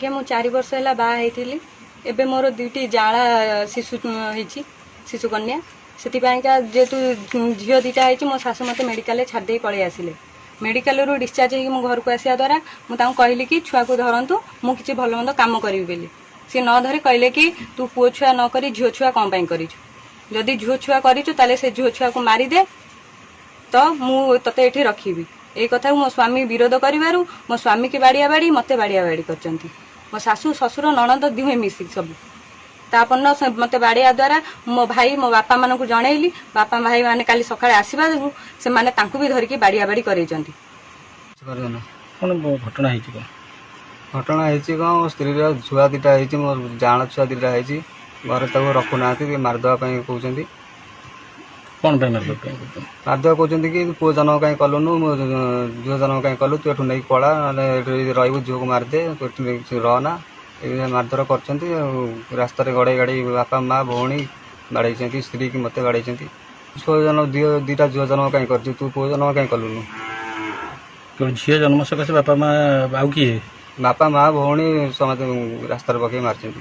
ଆଜ୍ଞା, ମୁଁ 4 ବର୍ଷ ହେଲା ବାହା ହେଇଥିଲି। ଏବେ ମୋର ଦୁଇଟି ଯାଆଁଳା ଶିଶୁ ହେଇଛି, ଶିଶୁକନ୍ୟା। ସେଥିପାଇଁକା ଯେହେତୁ ଝିଅ 2ଟା ହେଇଛି, ମୋ ଶାଶୁ ମୋତେ ମେଡ଼ିକାଲରେ ଛାଡ଼ି ଦେଇ ପଳେଇ ଆସିଲେ। ମେଡ଼ିକାଲରୁ ଡିସଚାର୍ଜ ହେଇକି ମୁଁ ଘରକୁ ଆସିବା ଦ୍ୱାରା ମୁଁ ତାଙ୍କୁ କହିଲି କି ଛୁଆକୁ ଧରନ୍ତୁ, ମୁଁ କିଛି ଭଲ ମନ୍ଦ କାମ କରିବି ବୋଲି। ସିଏ ନ ଧରି କହିଲେ କି ତୁ ପୁଅ ଛୁଆ ନ କରି ଝିଅ ଛୁଆ କ'ଣ ପାଇଁ କରିଛୁ? ଯଦି ଝିଅ ଛୁଆ କରିଛୁ, ତାହେଲେ ସେ ଝିଅ ଛୁଆକୁ ମାରିଦେ, ତ ମୁଁ ତତେ ଏଠି ରଖିବି। ଏଇ କଥାକୁ ମୋ ସ୍ୱାମୀ ବିରୋଧ କରିବାରୁ ମୋ ସ୍ୱାମୀକି ବାଡ଼ିଆ ବାଡ଼ି, ମୋତେ ବାଡ଼ିଆ ବାଡ଼ି କରିଛନ୍ତି। ମୋ ଶାଶୁ, ଶ୍ୱଶୁର, ନଣନ୍ଦ ଦୁହେଁ ମିଶିକି ସବୁ। ତାପରଦିନ ସେ ମୋତେ ବାଡ଼ିଆ ଦ୍ୱାରା ମୋ ଭାଇ, ମୋ ବାପା ମାନଙ୍କୁ ଜଣେଇଲି। ବାପା ଭାଇ ମାନେ କାଲି ସକାଳେ ଆସିବା ଯୋଗୁଁ ସେମାନେ ତାଙ୍କୁ ବି ଧରିକି ବାଡ଼ିଆ ବାଡ଼ି କରେଇଛନ୍ତି। କରିଦେନ। କ'ଣ ଘଟଣା ହେଇଛି କ'ଣ? ଘଟଣା ହେଇଛି କ'ଣ, ମୋ ସ୍ତ୍ରୀର ଛୁଆ 2ଟା ହେଇଛି, ମୋ ଯାଆଁଳ ଛୁଆ 2ଟା ହେଇଛି। ଘରେ ତାକୁ ରଖୁନାହାନ୍ତି, ମାରିଦେବା ପାଇଁ କହୁଛନ୍ତି। କ'ଣ ପାଇଁ ମାରିଦେବା ପାଇଁ କହୁଛନ୍ତି? ମାରିଦେବା କହୁଛନ୍ତି କି ପୁଅ ଜନ୍ମ କାହିଁ କଲୁନୁ, ମୋ ଝିଅ ଜନ୍ମ କାହିଁ କଲୁ, ତୁ ଏଠୁ ନେଇକି ପଳା, ନହେଲେ ଏଠି ରହିବୁ, ଝିଅକୁ ମାରିଦେ, ତୁ ଏଠି ନେଇକି ରହନା। ଏଇ ମାରଧର କରିଛନ୍ତି ଆଉ ରାସ୍ତାରେ ଗଡ଼େଇ ଗାଡ଼େଇ ବାପା, ମା, ଭଉଣୀ ବାଡ଼େଇଛନ୍ତି। ସ୍ତ୍ରୀକି ମୋତେ ବାଡ଼େଇଛନ୍ତି। ଛୁଆ ଜନ୍ମ, 2ଟା ଝିଅ ଜନ୍ମ କାହିଁ କରିଛୁ, ତୁ ପୁଅ ଜନ୍ମ କାହିଁ କଲୁନୁ? କେବଳ ଝିଅ ଜନ୍ମ ସକାଶେ ବାପା ମା, ଆଉ କିଏ? ବାପା, ମା, ଭଉଣୀ ସମସ୍ତେ ରାସ୍ତାରେ ପକେଇ ମାରିଛନ୍ତି।